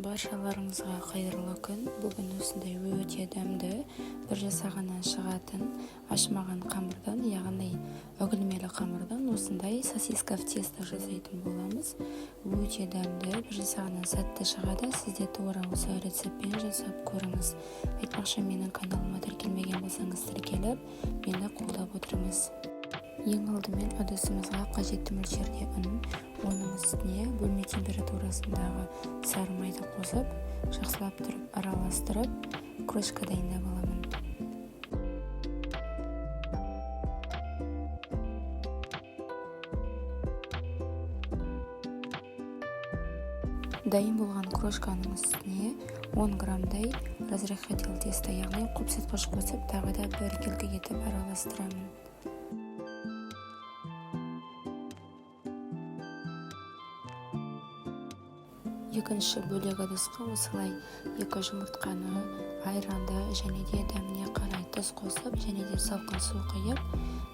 Баршаларыңызға қайырлы күн. Бүгін осындай өте дәмді, бір жасағаннан шығатын ашымаған қамырдан, яғни үгілмелі қамырдан осындай сосиска в тесто жасайтын боламыз. Өте дәмді, бір жасағаннан сәтті шығады. Сіз де тура осы рецептпен жасап көріңіз. Айтпақшы, менің каналыма тіркелмеген болсаңыз, тіркеліп, мені қолдап отырыңыз. Ең алдымен ыдысымызға қажетті мөлшерде ұн, оның үстіне бөлме температурасындағы сары майды қосып, жақсылап тұрып араластырып, крошка дайындап аламын. Дайын болған крошканың үстіне 10 граммдай разрыхлитель теста, яғни қопсытқыш қосып, тағы да біркелкі етіп араластырамын. Екінші бөлек ыдысқа осылай 2 жұмыртқаны, айранды және де дәміне қарай тұз қосып, және де салқын су құйып,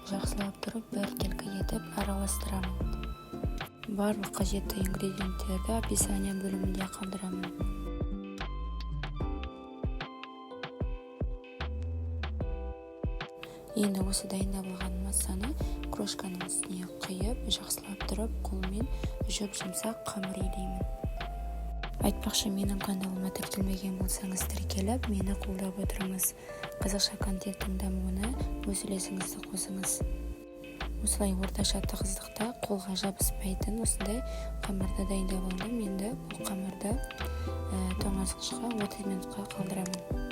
жақсылап тұрып біркелкі етіп араластырамын. Барлық қажетті ингредиенттерді описание бөлімінде қалдырамын. Енді осы дайындап алған массаны крошканың үстіне құйып, жақсылап тұрып қолмен жұп-жұмсақ қамыр илеймін. Айтпақшы, менің каналыма тіркелмеген болсаңыз, тіркеліп, мені қолдап отырыңыз. Қазақша контенттің дамуына өз үлесіңізді қосыңыз. Осылай орташа тығыздықта, қолға жабыспайтын осындай қамырды дайындап алдым. Енді бұл қамырды тоңазытқышқа 30 минутқа қалдырамын.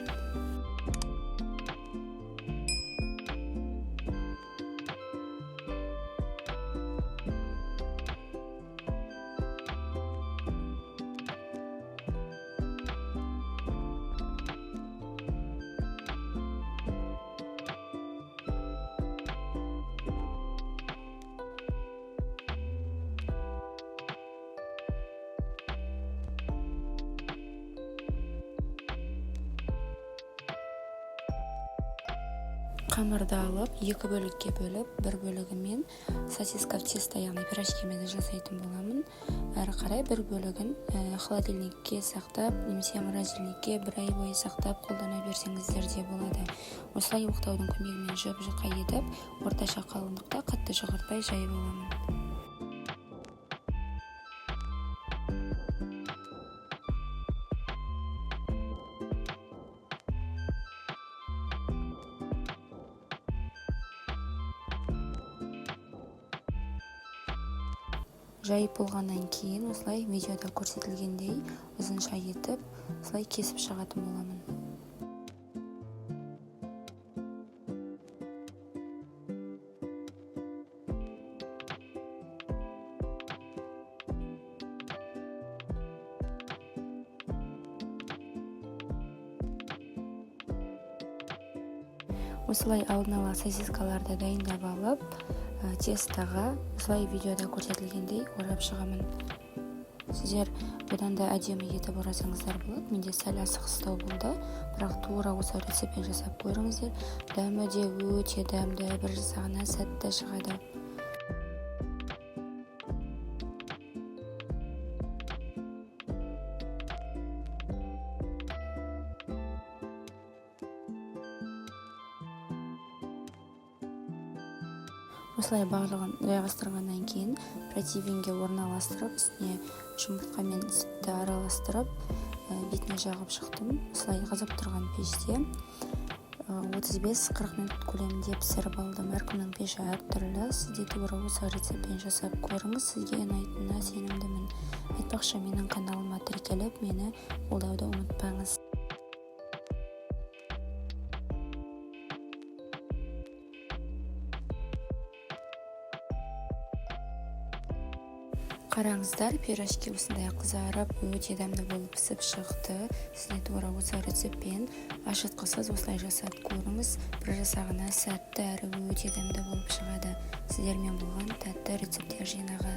Қамырды алып, 2 бөлікке бөліп, бір бөлігімен сосиска в тесто, яғни пирожкиімізді жасайтын боламын. Әрі қарай бір бөлігін холодильникке сақтап, немесе морозильникке бір ай бойы сақтап қолдана берсеңіздер де болады. Осылай оқтаудың көмегімен жұп-жұқа етіп, орташа қалыңдықта, қатты жұқартпай жайып аламын. Жайып болғаннан кейін осылай видеода көрсетілгендей ұзынша етіп, осылай кесіп шығатын боламын. Осылай алдын ала сосискаларды дайындап алып, тестоға осылай видеода көрсетілгендей орап шығамын. Сіздер бұдан да әдемі етіп орасаңыздар болады. Менде сәл асығыстау болды, бірақ тура осы рецептпен жасап көріңіздер. Дәмі де өте дәмді, бір жасағаннан сәтті шығады. Осылай барлығын жайғастырғаннан кейін противенге орналастырып, үстіне жұмыртқа мен сүтті араластырып, бетіне жағып шықтым. Осылай қызып тұрған пеште 35-40 минут көлемінде пісіріп алдым. Әркімнің пеші әртүрлі. Сіз де тура осы рецептпен жасап көріңіз, сізге ұнайтынына сенімдімін. Айтпақшы, менің каналыма тіркеліп, мені қолдауды ұмытпаңыз. Қараңыздар, пирожки осындай қызарып, өте дәмді болып пісіп шықты. Сіз де тура осы рецептпен ашытқысыз осылай жасап көріңіз. Бір жасағына сәтті әрі өте дәмді болып шығады. Сіздермен болған тәтті рецепттер жинағы.